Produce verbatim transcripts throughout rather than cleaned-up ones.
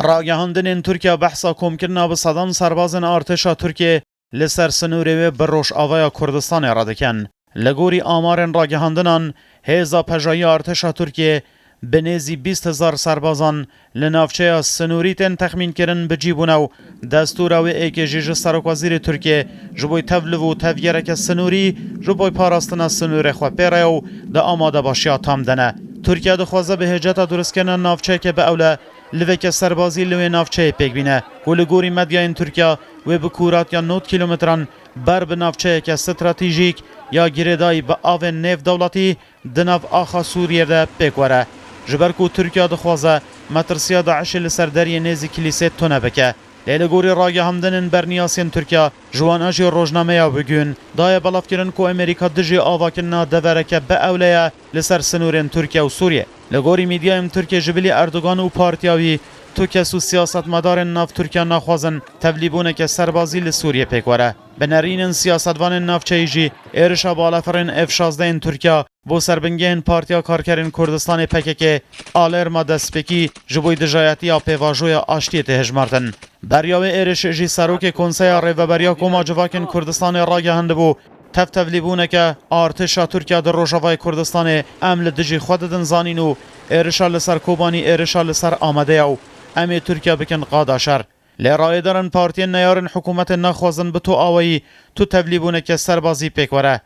Ragihandinên Tirkiye behsa komkirina bi sedan serbazên artêşa Tirkiye li ser sinûrê wê bi Rojavaya Kurdistanê re dikin. Li gorî amarên ragihandinan, hêza pejayî artêşa Tirkiye bi nêzî bîst hezar serbazan li navçeya sinûrî tên texmînkirin bi cî bûne û destûra wê êkê jî ji serokwezîrê Tirkiye ji bo tevliv û tevgereke sinûrî ji bo parastina sinûrê xwe pê re ye û di amadebaşiya tam de ne. Tirkiye dixwaze bi hêceta duristkirina navçeyeke bi ewle liveke serbazî li wê navçeyê pêk bîne, ku li gorî medyayên Tirkiye wê bi kûratiya nod kîlometran ber bi navçeyeke stratejîk ya girêdayî bi avên nêvdewletî di nav axa Sûriyê de pêk were. Ji ber ku Tirkiye dixwaze metirsiya DAIŞê li ser deriyê nêzî kilîsê tune bike. Lê li gorî ragihandinên berniyasên Tirkiye, ji wan a jî rojnameya Bugün daye belavkirin ku Amerîka dijî avakirina devereke bi ewle ye li ser sinûrên Tirkiye û Sûriyê. Li gorî medyayên Tirkiye ji bilî Erdogan û partiya wî tu kes û siyasetmedarên nav Tirkiye naxwazin tevlîbûneke serbazî li Sûriyê pêk were. Bi nerînin siyasetvanên navçeyî jî êrişa balafirên F şazdeh yên Tirkiye bo serbingehên Partiya Karkerên Kurdistanê P K K, Alerma Destpêkî ji bo dijayetiya pêvajoya aştiyê tê hejmartin. Beriya wê êrişê jî Serokê Konseya Rêveberiya Koma Civakên Kurdistanê ragihandibû, tev tevlîbûneke artêşa Tirkiye di Rojavayê Kurdistanê em li dijî xwe didin zanîn û êrişa li ser Kobanî êrişa li ser Amedê ye û em ê Tirkiye bikin qada şer. Lê rayedarên partiyên neyarên hikûmetê naxwazin bi tu awayî tu tevlîbûneke serbazî pêk were.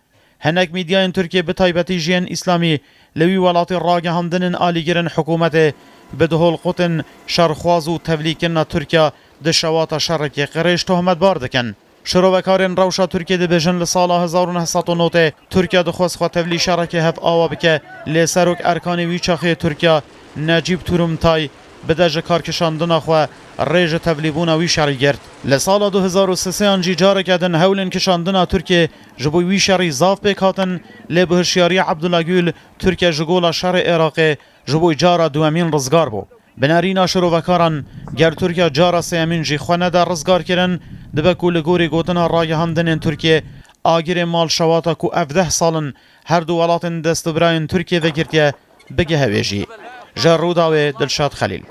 Hinek medyayên Tirkiye, bi taybetî jî yên Îslamî, li wî welatî ragihandinên alîgirên hikûmetê bi diholqutên şerxwaz û tevlîkirina Tirkiye di şewata şerekê qirêj tohmetbar dikin. Şirovekarên rewşa Tirkiye dibêjin, li sala hezar û neh sed û nod ê Tirkiye dixwest xwe tevlî şerekê hev awa bike, lê Serok Erkanê wî çaxê Tirkiye Necîb Turumtay bide ji karkişandina xwe rê ji tevlîbûna wî şerî girt. Li sala du hezar û sê an jî careke din hewlên kişandina Tirkiye ji bo wî şerî zaf pêk hatin, lê bi hişyariya Abdullah Gül Tirkiye ji gola şerê Iraqê ji bo cara duwemîn rizgar bû. Bi nerîna şirovekaran, ger Tirkiye cara sêyemîn jî xwe nede rizgarkirin, dibe ku li gorî gotina ragihandinên Tirkiye, agirê mal şewata ku ev deh sal in her du welatên destûbirayên Tirkiye vegirtiye, bigihe wê jî. Ji Rûdawê, Dilşad Xelîl.